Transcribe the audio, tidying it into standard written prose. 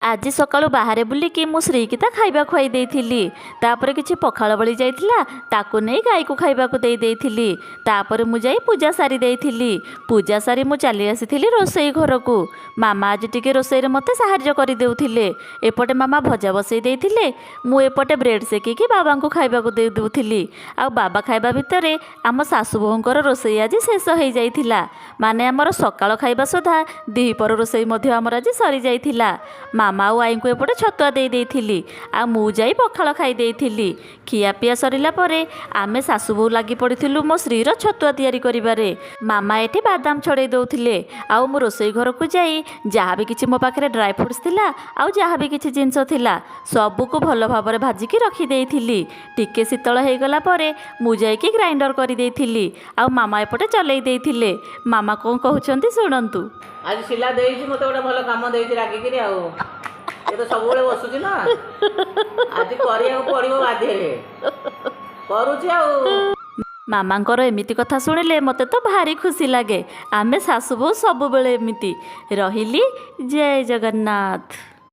ଆଜି ସକାଳୁ ବାହାରେ ବୁଲିକି ମୁଁ ଶ୍ରୀକି ତା ଖାଇବା ଖୁଆଇ ଦେଇଥିଲି। ତାପରେ କିଛି ପଖାଳ ବଳି ଯାଇଥିଲା, ତାକୁ ନେଇ ଗାଈକୁ ଖାଇବାକୁ ଦେଇ ଦେଇଥିଲି। ତାପରେ ମୁଁ ଯାଇ ପୂଜା ସାରି ଦେଇଥିଲି। ପୂଜା ସାରି ମୁଁ ଚାଲି ଆସିଥିଲି ରୋଷେଇ ଘରକୁ। ମାମା ଆଜି ଟିକେ ରୋଷେଇରେ ମୋତେ ସାହାଯ୍ୟ କରିଦେଉଥିଲେ। ଏପଟେ ମାମା ଭଜା ବସେଇ ଦେଇଥିଲେ, ମୁଁ ଏପଟେ ବ୍ରେଡ଼ ସେକିକି ବାବାଙ୍କୁ ଖାଇବାକୁ ଦେଇ ଦେଉଥିଲି। ଆଉ ବାବା ଖାଇବା ଭିତରେ ଆମ ଶାଶୁ ବୋହୂଙ୍କର ରୋଷେଇ ଆଜି ଶେଷ ହେଇଯାଇଥିଲା। ମାନେ ଆମର ସକାଳ ଖାଇବା ସୁଦ୍ଧା ଦ୍ୱିପହର ରୋଷେଇ ମଧ୍ୟ ଆମର ଆଜି ସରିଯାଇଥିଲା। ମାମା ଆଉ ଆଈଙ୍କୁ ଏପଟେ ଛତୁଆ ଦେଇ ଦେଇଥିଲି ଆଉ ମୁଁ ଯାଇ ପଖାଳ ଖାଇ ଦେଇଥିଲି। ଖିଆପିଆ ସରିଲା ପରେ ଆମେ ଶାଶୁ ବୋହୂ ଲାଗି ପଡ଼ିଥିଲୁ ମୋ ସ୍ତ୍ରୀର ଛତୁଆ ତିଆରି କରିବାରେ। ମାମା ଏଠି ବାଦାମ ଛଡ଼େଇ ଦେଉଥିଲେ ଆଉ ମୁଁ ରୋଷେଇ ଘରକୁ ଯାଇ ଯାହା ବି କିଛି ମୋ ପାଖରେ ଡ୍ରାଏ ଫ୍ରୁଟ୍ସ ଥିଲା ଆଉ ଯାହା ବି କିଛି ଜିନିଷ ଥିଲା, ସବୁକୁ ଭଲ ଭାବରେ ଭାଜିକି ରଖିଦେଇଥିଲି। ଟିକେ ଶୀତଳ ହେଇଗଲା ପରେ ମୁଁ ଯାଇକି ଗ୍ରାଇଣ୍ଡର କରିଦେଇଥିଲି ଆଉ ମାମା ଏପଟେ ଚଲେଇ ଦେଇଥିଲେ। ମାମା କ'ଣ କହୁଛନ୍ତି ଶୁଣନ୍ତୁ। ଆଜି ଶିଲା ଦେଇଛି ମୋତେ ଗୋଟେ ଭଲ କାମ ଦେଇଛି ରାଗିକିରି। ଆଉ ଏ ତ ସବୁବେଳେ ବସୁଛି ନା, ଆଜି କରିବାକୁ ପଡ଼ିବ, ବାଧ୍ୟରେ କରୁଛି ଆଉ। ମାମାଙ୍କର ଏମିତି କଥା ଶୁଣିଲେ ମୋତେ ତ ଭାରି ଖୁସି ଲାଗେ। ଆମେ ଶାଶୁ ବୋହୂ ସବୁବେଳେ ଏମିତି। ରହିଲି, ଜୟ ଜଗନ୍ନାଥ।